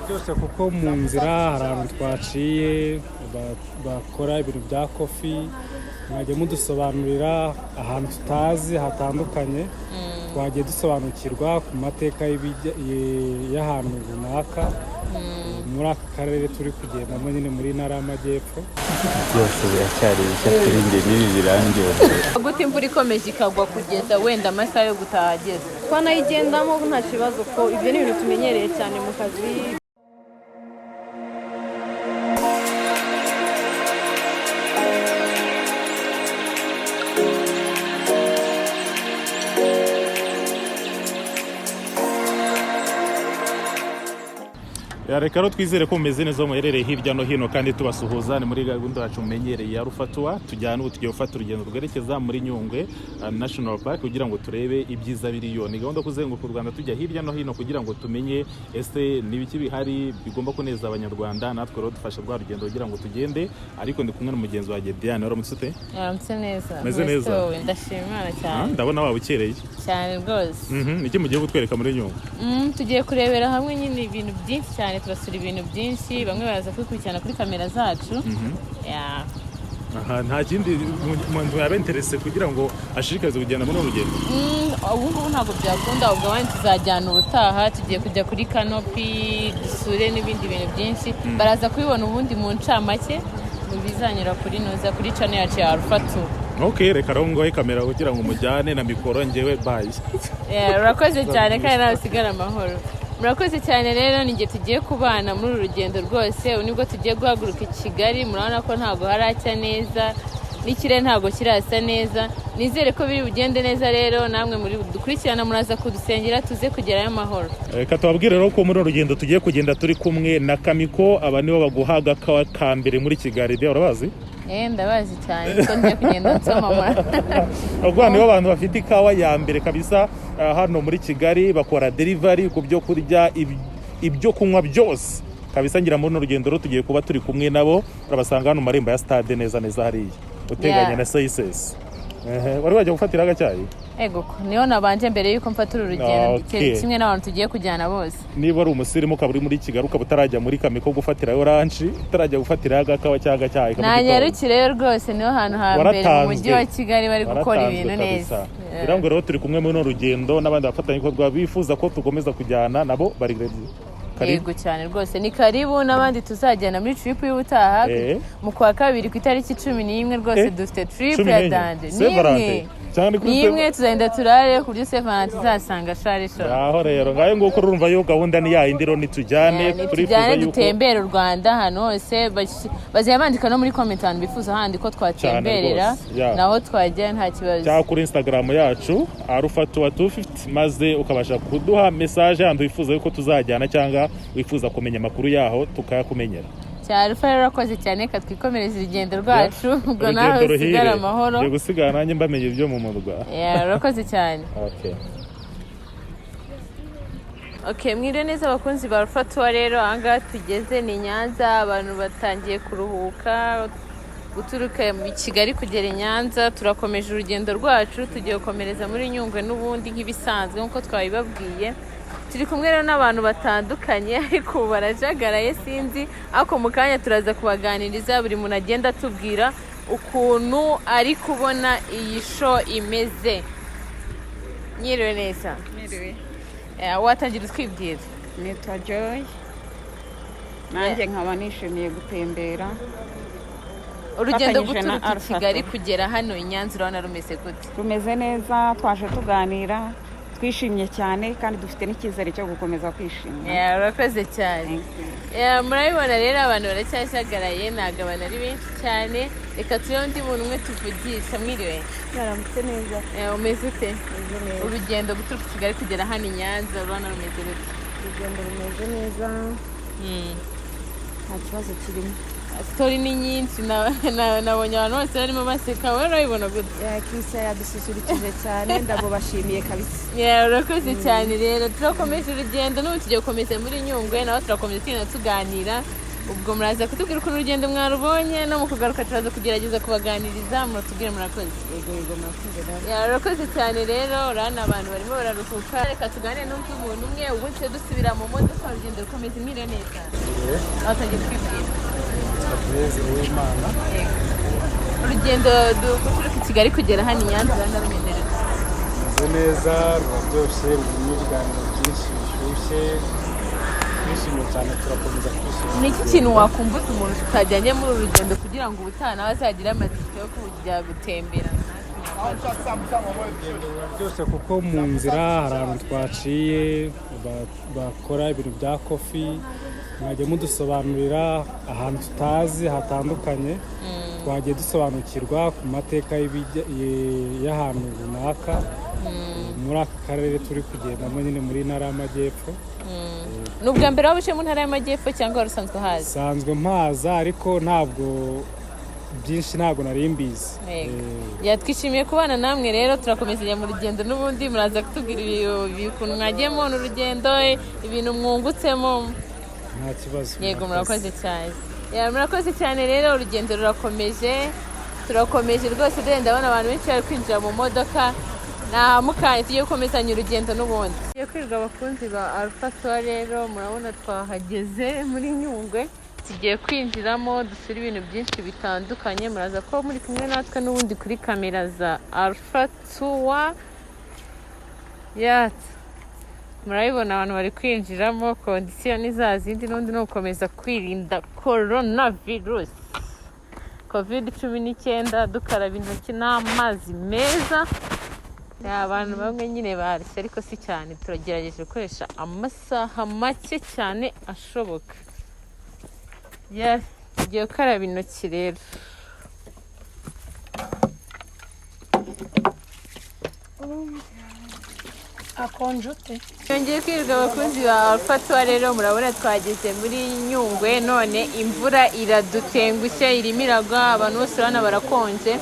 Byose, kuko mu nzira hari ahantu twaciye bakora ibintu bya coffee, mwajya mudusobanurira ahantu tutazi hatandukanye. Twagiye dusobanukirwa ku mateka y'ahantu runaka muri aka karere turi kugendamo nyine, muri Ntara y'Amajyepfo. Byose biracyari bishya kuri njye, n'ibi birandyoheye. Gute imvura ikomeje ikagwa kugeza wenda amasaha yo gutaha ageze? Twanayigendamo nta kibazo, ko ibyo ni ibintu tumenyereye cyane mu kazi. Ya, reka rero twizere ko mumeze neza aho muherereye hirya no hino, kandi tubasuhuza. Ni muri gahunda yacu mumenyereye ya Rufatwa tujyana. Ubu tugiye gufata urugendo rwerekeza muri Nyungwe National Park kugira ngo turebe ibyiza biriyo. Ni gahunda yo kuzenguruka u Rwanda, tujya hirya no hino kugira ngo tumenye ese ni ibiki bihari bigomba kuneza Abanyarwanda. Natwe rero dufashe rwa rugendo kugira ngo tugende, ariko ndi kumwe na mugenzi wanjye Diane. Waramutse ute? Mwaramutse neza. Meze neza. Wowe? Ndashima Imana cyane. Ndabona waba ukereye. Cyane rwose. Iki mugiye kutwereka muri Nyungwe? Tugiye kurebera hamwe nyine ibintu byinshi cyane, turasura ibintu byinshi, bamwe baraza kwikurikirana kuri kamera zacu. Ya. Aha nta kindi umuntu yaba intéressé kugira ngo ashishikarize kugenda muri uru rugendo? Ubu ngubu ntabwo byakunda, ubwo abandi tuzajyana ubutaha. Tugiye kujya kuri canopy, dusure n'ibindi bintu byinshi. Baraza kubibona ubundi mu ncamake mu bizanyura kuri nuza kuri channel yacu ya Alpha 2. Ok, reka rero ngohe kamera kugira ngo mujyane na mikoro, njyewe bye. Yeah, urakoze cyane, kandi nawe usigare amahoro. Murakoze cyane. Rero ni njye tugiye kubana muri uru rugendo rwose. Ubu nibwo tugiye guhaguruka i Kigali. Murabona ko ntabwo haracya neza, n'ikirere ntabwo kirasa neza. Nizere ko biri bugende neza. Rero namwe muri dukurikirana, muraza kudusengera tuze kugerayo amahoro. Reka tubabwire rero ko muri uru rugendo tugiye kugenda turi kumwe na Kamiko. Aba nibo baguha agakawa ka mbere muri Kigali. De, urabazi? Ndabazi cyane, kuko ngiye kugenda nsoma. Ubwo nibo bantu bafite ikawa ya mbere kabisa hano muri Kigali. Bakora delivery ku byo kurya, ibyo kunywa byose kabisa. Ngira muri runo rugendo rero tugiye kuba turi kumwe nabo. Urabasanga hano mu marembo ya stade neza neza hariya uteganye na CICS. Wari wajya gufatira agacyayi? Ego ko niho nabanje mbere yuko mfata uru rugendo. Kimwe n'abantu tugiye kujyana bose. Niba ari umusirimu, ukaba uri muri Kigali, ukaba utarajya muri Kamiko gufatirayo lunch, utarajya gufatirayo agakawa cyangwa agacyayi ka mu gitondo. Nanyarukireyo rwose, niho hantu ha mbere mu mujyi wa Kigali bari gukora Waratanzwe ibintu kabisa. neza. Ngira ngo rero turi kumwe muri runo rugendo n'abandi bafatanyabikorwa bifuza ko dukomeza kujyana nabo, bari ready. Karibu. Yego cyane rwose, ni karibu n'abandi tuzajyana muri trip y'ubutaha mu kwa kabiri ku itariki 11 rwose. Dufite trip Cumi ya n'enye. danger. Saint Valentin. Cyane kuri N'imwe tuzagenda turare ku buryo Saint Valentin izasanga shari shoro. Ngaho rero, ngayo nguko, urumva yo gahunda ni yayindi. Rero nitujyane. Turifuza Nitujyane yuko dutembere u Rwanda ahantu hose. Bazajya bandika no muri comment ahantu bifuza handi ko twatemberera. Rwose, yeah. Naho twajya nta kibazo. Cyangwa kuri Instagram yacu Alpha Tour 250, maze ukabasha kuduha message handi wifuza yuko tuzajyana cyangwa wifuza kumenya amakuru yaho, tukayakumenyera. Cyane Alpha rero, urakoze cyane. Reka twikomereze urugendo rwacu, ubwo nawe Urugendo ruhire. usigare amahoro. Ngiye gusigara nanjye mbamenye ibyo mu murwa. Yeah, urakoze cyane. Okay. Okay, mwiriwe neza abakunzi ba Alpha Tour. Rero ahangaha tugeze ni Nyanza, abantu batangiye kuruhuka. Guturuka mu Kigali kugera i Nyanza, turakomeje urugendo rwacu, tugiye gukomereza muri Nyungwe n'ubundi nk'ibisanzwe nk'uko twabibabwiye. Turi kumwe rero n'abantu batandukanye, ariko ubu barajagaraye sinzi, ariko mu kanya turaza kubaganiriza, buri muntu agenda atubwira ukuntu ari kubona iyi show imeze. Mwiriwe neza. Mwiriwe. Watangira utwibwira? Nitwa Joy, nanjye nkaba nishimiye gutembera. Urugendo Mfatanyije na guturuka i Alpha Kigali Tour. kugera hano i Nyanza, urabona rumeze gute? Rumeze neza, twaje tuganira, twishimye cyane kandi dufite n'icyizere cyo gukomeza kwishima. Yeah, urakoze cyane. Thank you. Yeah, murabibona rero abantu baracyashagaraye, ntabwo abantu ari benshi cyane. Reka turebe undi muntu umwe tuvugisha. Mwiriwe? Mwaramutse neza. Yeah, umeze ute? Meze neza. Urugendo guturuka i Kigali kugera hano i Nyanza, urabona rumeze rute? Urugendo rumeze neza, nta kibazo kirimo. Story ni nyinshi, nabonye abantu bose barimo baseka. Wowe urabibona gute? Christian yadususurukije cyane, ndamubashimiye kabisa. Yeah, urakoze cyane. Rero turakomeje urugendo n'ubu, tugiye gukomeza muri Nyungwe, naho turakomeza tugenda tuganira. Ubwo muraza kutubwira ukuntu urugendo mwarubonye, no mu kugaruka turaza kugerageza kubaganiriza, muratubwire. Murakoze. Yego yego, murakoze nawe. Murakoze cyane. Rero urabona abantu barimo bararuhuka, reka tuganire n'undi muntu umwe, ubundi tujye dusubira mu modoka, urugendo rukomeza. Mwiriwe neza, batangiye kwibwira. Blaise Uwimana. Urugendo guturuka i Kigali kugera hano i Nyanza urabona rumeze rute? Rumeze neza, ruraryoshye, rurimo ibiganiro byinshi bishyushye. Twishimye cyane, turakomeza kwishima. Ni iki kintu wakumbuza umuntu tutajyanye muri uru rugendo kugira ngo ubutaha nawe azagire amatsiko yo kujya gutembera? Urugendo ruraryoshye kuko mu nzira hari ahantu twaciye bakora ibintu bya coffee, mwajya mudusobanurira ahantu tutazi hatandukanye. Twagiye dusobanukirwa ku mateka y'ahantu runaka muri aka karere turi kugendamo nyine, muri Ntara y'Amajyepfo. Ni ubwa mbere waba uje mu Ntara y'Amajyepfo cyangwa wari usanzwe uhazi? Nsanzwe mpaza, ariko ntabwo byinshi, ntabwo nari mbizi. Yego. Twishimiye kubana namwe. Rero turakomezanya mu rugendo n'ubundi, muraza kutubwira ukuntu mwagiye mubona urugendo, ibintu mwungutsemo. Nta kibazo. Yego, murakoze cyane. Murakoze cyane. Rero urugendo rurakomeje, turakomeje rwose. Dore ndabona abantu benshi bari kwinjira mu modoka na mukanya, tugiye gukomezanya urugendo n'ubundi. Tugiye kwirirwa, abakunzi ba Alpha Tour. Rero murabona twahageze muri Nyungwe, tugiye kwinjiramo dusura ibintu byinshi bitandukanye. Muraza kuba muri kumwe natwe n'ubundi kuri kamera za Alpha Tour yacu. Murabibona abantu bari kwinjiramo, condition ni za zindi n'ubundi, ni ugukomeza kwirinda corona virus, COVID-19, dukaraba intoki n'amazi meza. Abantu bamwe nyine barushye, ariko si cyane, turagerageje gukoresha amasaha make cyane ashoboka. Tugiye gukaraba intoki rero. Akonje ute? Yongeye kwirirwa, abakunzi ba Alpha Tour. Rero murabona twageze muri Nyungwe, none imvura iradutengushye, irimo iragwa, abantu bose urabona barakonje.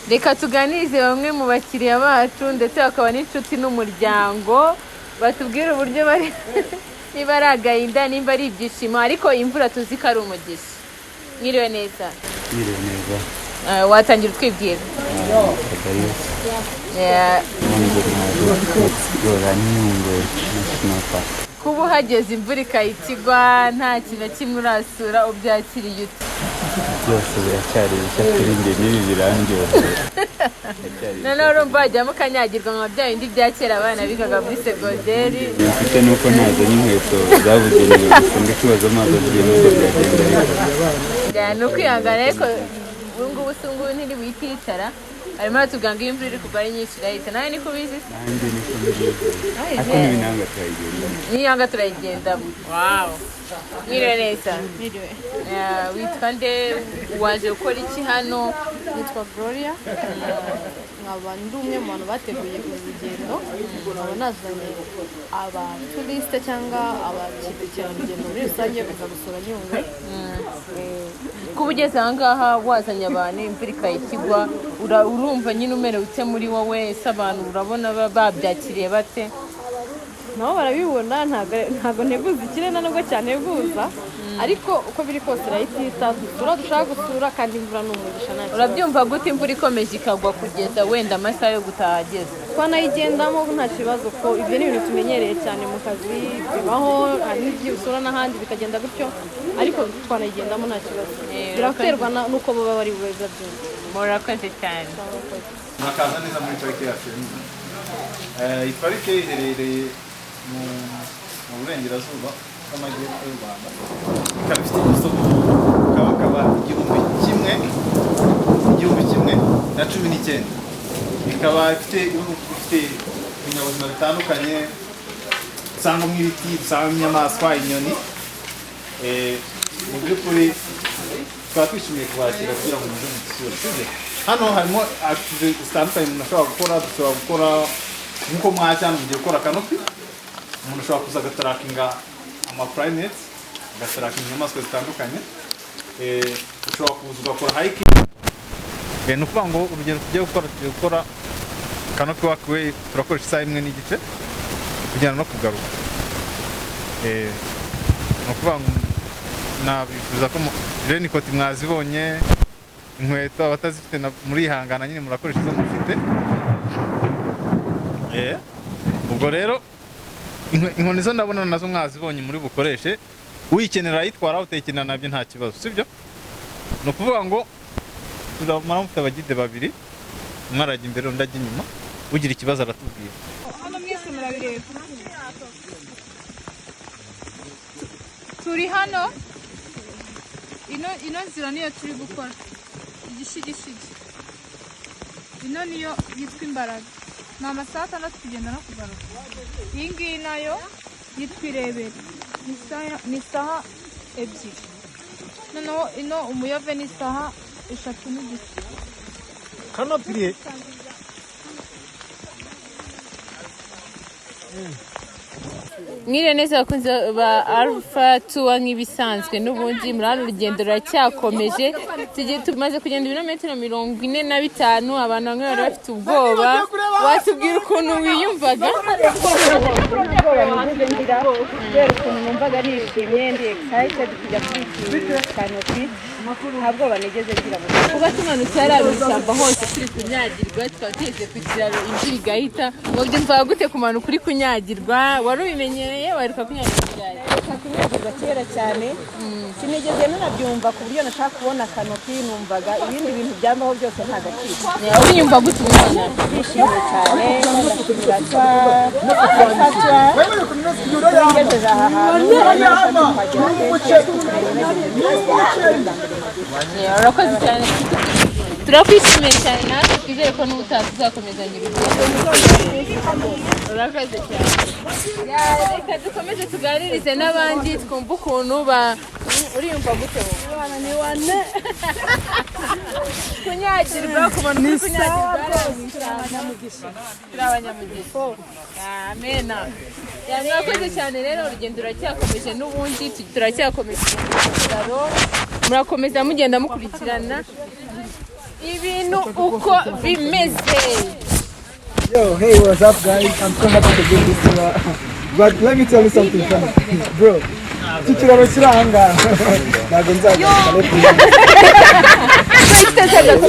Reka tuganirize bamwe mu bakiriya bacu, ndetse bakaba n'inshuti n'umuryango, batubwire uburyo bari, niba ari agahinda, nimba ari ibyishimo, ariko imvura tuzi ko ari umugisha. Mwiriwe neza. Mwiriwe neza. Watangira utwibwira. Darius. Eh, Nanjye naje gusura Nyungwe National Park. Kuba uhageze imvura ikahita igwa, nta kintu na kimwe urasura, ubyakiriye ute? Byose biracyari bishya kuri njye, n'ibi birandyoheye. Biracyari. Noneho urumva wajyamo ukanyagirwa nka bya bindi bya kera abana bigaga muri segonderi. Mfite nuko ntazanye inkweto zabugenewe, gusa ndi kwibaza amazi agiyemo uko byagenda, ariko Ni ukwihangana, ariko ubu ngubu si ngubu ntiri buhite yicara. Arimo aratubwira ngo iyo imvura iri kugwa ari nyinshi irahita. Nawe niko ubizi se? Nanjye niko mbizi, ariko n'ibinanga turayigendamo. Niyanga turayigendamo. Wow, mwiriwe neza. Mwiriwe. Witwa nde? Waje gukora iki hano? Nitwa Gloria, nkaba ndi umwe mu bantu bateguye uru rugendo, nkaba nazanye abaturisite cyangwa abakerarugendo muri rusange kuza gusura Nyungwe. Kuba ugeze aha ngaha wazanye abantu, imvura ikahita igwa, urumva nyine umerewe ute muri wowe? Ese abantu urabona babyakiriye bate? Nabo barabibona, ntabwo nteguza ikirere nubwo cyanteguza, ariko uko biri kose irahita dusura dushaka gusura, kandi imvura ni umugisha, nta kibazo. Urabyumva gute imvura ikomeje ikagwa kugeza wenda amasaha yo gutaha ageze? Twanayigendamo nta kibazo, ko ibyo ni ibintu tumenyereye cyane mu kazi, bibaho. Hari n'igihe usura n'ahandi bikagenda gutyo, ariko twanayigendamo nta kibazo. Biraterwa n'uko baba bari bube babyumva. Murakoze cyane. Murakaza neza muri parike yacu ya Nyungwe. Iyi parike iherereye mu burengerazuba bw'amajyepfo y'u Rwanda, ikaba ifite ubuso bukabakaba 1119, ikaba ifite ibinyabuzima bitandukanye dusangamo ibiti, dusangamo inyamaswa, inyoni. Mu by'ukuri tukaba twishimiye kubakira kugira ngo muze mudusure, sibyo? Hano harimo activité zitandukanye umuntu ashobora gukora. Dushobora gukora nk'uko mwajya hano mugiye gukora canopy, umuntu ashobora kuza agatrackinga ama primates, agatrackinga inyamaswa zitandukanye. Ushobora kuza ugakora hiking. Ni ukuvuga ngo urugendo tugiye gukora canopy walkway, turakoresha isaha imwe n'igice kugenda no kugaruka. Ni ukuvuga ngo Nabifuza ko raincoat mwazibonye, inkweto abatazifite murihangana nyine, murakoresha izo mufite. Ubwo rero inkoni zo ndabona nazo mwazibonye, muri bukoreshe. Uyikenera ayitwara, utayikenera nabyo nta kibazo, sibyo? Ni ukuvuga ngo turamara mufite abaguide babiri, umwe arajya imbere, undi ajya inyuma. Ugira ikibazo aratubwira. Hano mwese murabireba, turi hano. Ino nzira niyo turi gukora igishigishigi. Ino niyo yitwa Imbaraga, ni amasaha 6 kugenda no kugaruka. Iyi ngiyi nayo yitwa Irebere, ni isaha 2. Noneho ino Umuyove ni isaha 3 n'igice. Canopy. Mwiriwe neza abakunzi ba Alpha Tour. Nk'ibisanzwe n'ubundi muri hano, urugendo ruracyakomeje. Tumaze kugenda ibirometero 45. Abantu bamwe bari bafite ubwoba. Watubwira ukuntu wiyumvaga? Ubwoba nigeze ngira, kubera ukuntu numvaga nishimye, ndi excited kujya kuri iki canopy. Nta bwoba nigeze ngira mu Kuba tumanutse hariya mu ishyamba hose turi kunyagirwa, tukaba tugeze ku kiraro imvura igahita, ngo byumvaga gute kumanuka uri kunyagirwa? Wari ubimenyereye? Waheruka kunyagirwa ryari? Reka, kunyagirwa kera cyane, sinigeze nanabyumva ku buryo nashaka kubona canopy. Numvaga ibindi bintu byambaho byose nta gaciro. Uriyumva gute umwana? Ndishimye cyane, ndashimira twa twa ngejeje aha hantu. Nashatse kuhagera kenshi, Urakoze cyane, turakwishimiye cyane. Natwe twizere ko n'ubutaha tuzakomezanya urugendo. Urakoze cyane. Reka dukomeze tuganirize n'abandi, twumve ukuntu ba uriyumva gute wowe kunyagirwa, ku bantu uri kunyagirwa? Turi abanyamugisha, amena. Mwakoze cyane rero, urugendo ruracyakomeje n'ubundi, turacyakomeje kiraro. Murakomeza mugenda mukurikirana ibintu uko bimeze. Yo, hey, what's up, guys? I'm so happy to be this tour. But let me tell you something funny. Bro, iki kiraro kiri aha ngaha. Ntabwo nzagaruka, let me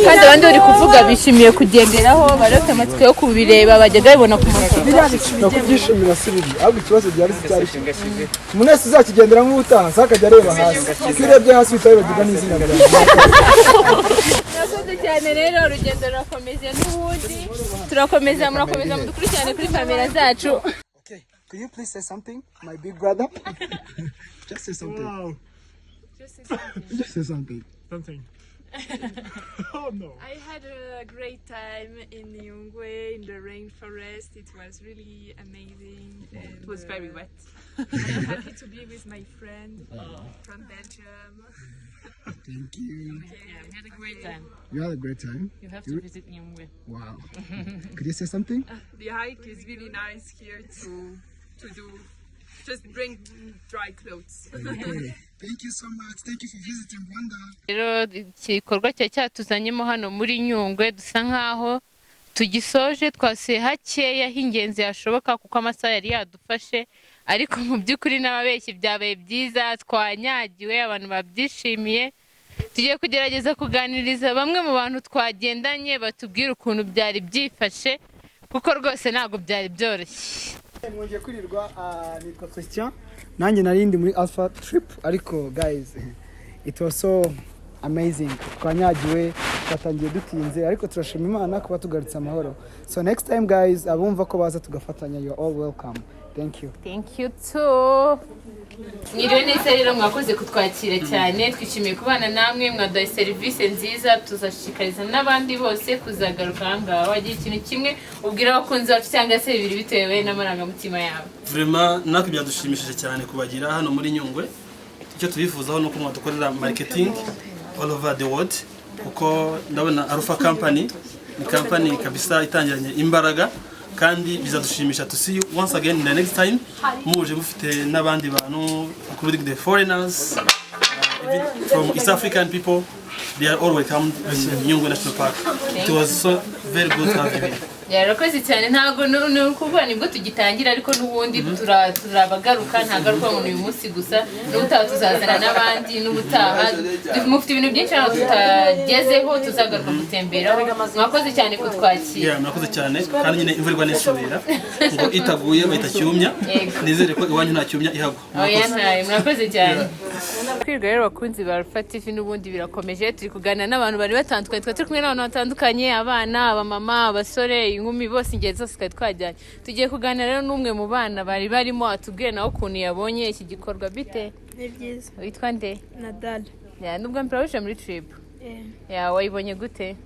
Kandi abandi bari kuvuga bishimiye kugenderaho, bari bafite amatsiko yo kubireba, bajyaga babibona ku mafoto. No kubyishimira si bibi, ahubwo ikibazo gihari si cyari kimwe. Umuntu wese uzakigenderamo ubutaha, akajya areba hasi. Kuko iyo urebye hasi uhita wibagirwa n'izina ryawe. Murakoze cyane rero, urugendo rurakomeje n'ubundi, turakomeza, murakomeza mudukurikirane kuri kamera zacu. Okay, could you please say something, my big brother? Just say something. Wow. Just say something. Something. Oh no. I had a great time in Nyungwe, in the rainforest. It was really amazing. And It was very wet. I'm happy to be with my friend from Belgium. Thank you. Yeah, we had a great time. You had a great time. You have to visit Nyungwe. Wow. Could you say something? The hike is really nice here to do. Just bring dry clothes. Okay. Thank you so much. Thank you for visiting Rwanda. Rero igikorwa cyari cyatuzanyemo hano muri Nyungwe dusa nkaho tugisoje. Twasuye hakeya h'ingenzi hashoboka kuko amasaha yari yadufashe, ariko mu by'ukuri n'ababeshyi byabaye byiza, twanyagiwe, abantu babyishimiye. Tugiye kugerageza kuganiriza bamwe mu bantu twagendanye, batubwire ukuntu byari byifashe, kuko rwose ntabwo byari byoroshye. Mwongeye kwirirwa, nitwa Christian, nanjye nari ndi muri Alpha Trip. Ariko guys, it was so amazing. Twanyagiwe, twatangiye dutinze, ariko turashima Imana kuba tugarutse amahoro. So next time, guys, abumva ko baza tugafatanya, you are all welcome. Thank you. Thank you too. Mwiriwe neza rero, mwakoze kutwakira cyane, twishimiye kubana namwe, mwaduhaye serivisi nziza. Tuzashishikariza n'abandi bose kuzagaruka aha ngaha. Wagira ikintu kimwe ubwira abakunzi bacu, cyangwa se bibiri bitewe n'amarangamutima yawe? Vraiment, natwe byadushimishije cyane kubagira hano muri Nyungwe. Icyo tubifuzaho ni uko mwadukorera marketing all over the world, kuko ndabona Alpha Company ni company kabisa itangiranye imbaraga, kandi bizadushimisha to see you once again in the next time muje mufite n'abandi bantu, including the foreigners, even from East African people. They are all welcome in Nyungwe National Park. It was so very good to have you here. Yarakoze cyane. Ntabwo ni ukuvuga nibwo tugitangira, ariko n'ubundi turabagaruka. Ntagaruka ngo ni uyu munsi gusa, n'ubutaha tuzazana n'abandi. N'ubutaha mufite ibintu byinshi hano tutagezeho, tuzagaruka gutemberaho. Mwakoze cyane kutwakira. Yeah, murakoze cyane. Kandi nyine imvura igwa n'isubira, ngo itaguye bahita cyumya. Yego. Nizere ko iwanyu nta cyumya ihagwa. Oya. Murakoze. Ntayo, murakoze cyane. Kwiga rero, bakunzi ba Alpha TV, n'ubundi birakomeje. Turi kuganira n'abantu bari batandukanye, twari turi kumwe n'abantu batandukanye: abana, abamama, abasore, inkumi, bose, ingeri zose twari twajyanye. Tugiye kuganira rero n'umwe mu bana bari barimo, atubwire nawe ukuntu yabonye iki gikorwa. Bite? Ni byiza. Witwa nde? Nadal. Yeah, nubwo mbere wuje muri trip? Eh. Yeah, wayibonye gute?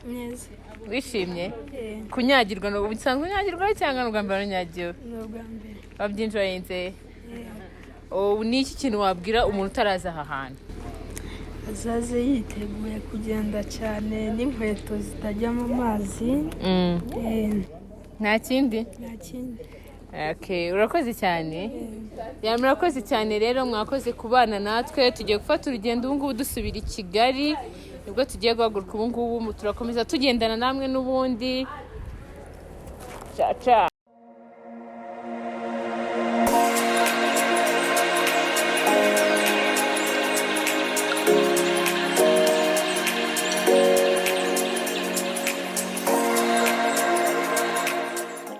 Neza. Wishimye? Eh. Kunyagirwa, ni usanzwe unyagirwa cyangwa ni ubwa mbere unyagiwe? Ni ubwa mbere. Wabyinjoyinze? Ubu ni iki kintu wabwira umuntu utaraza aha hantu? Azaze yiteguye kugenda cyane n'inkweto zitajya mu mazi. Eh. Nta kindi? Nta kindi. Okay, urakoze cyane. Yeah, murakoze cyane rero, mwakoze kubana natwe. Tugiye gufata urugendo ubu ngubu dusubira i Kigali, nibwo tugiye guhaguruka ubu ngubu. Turakomeza tugendana namwe n'ubundi. Ciao ciao.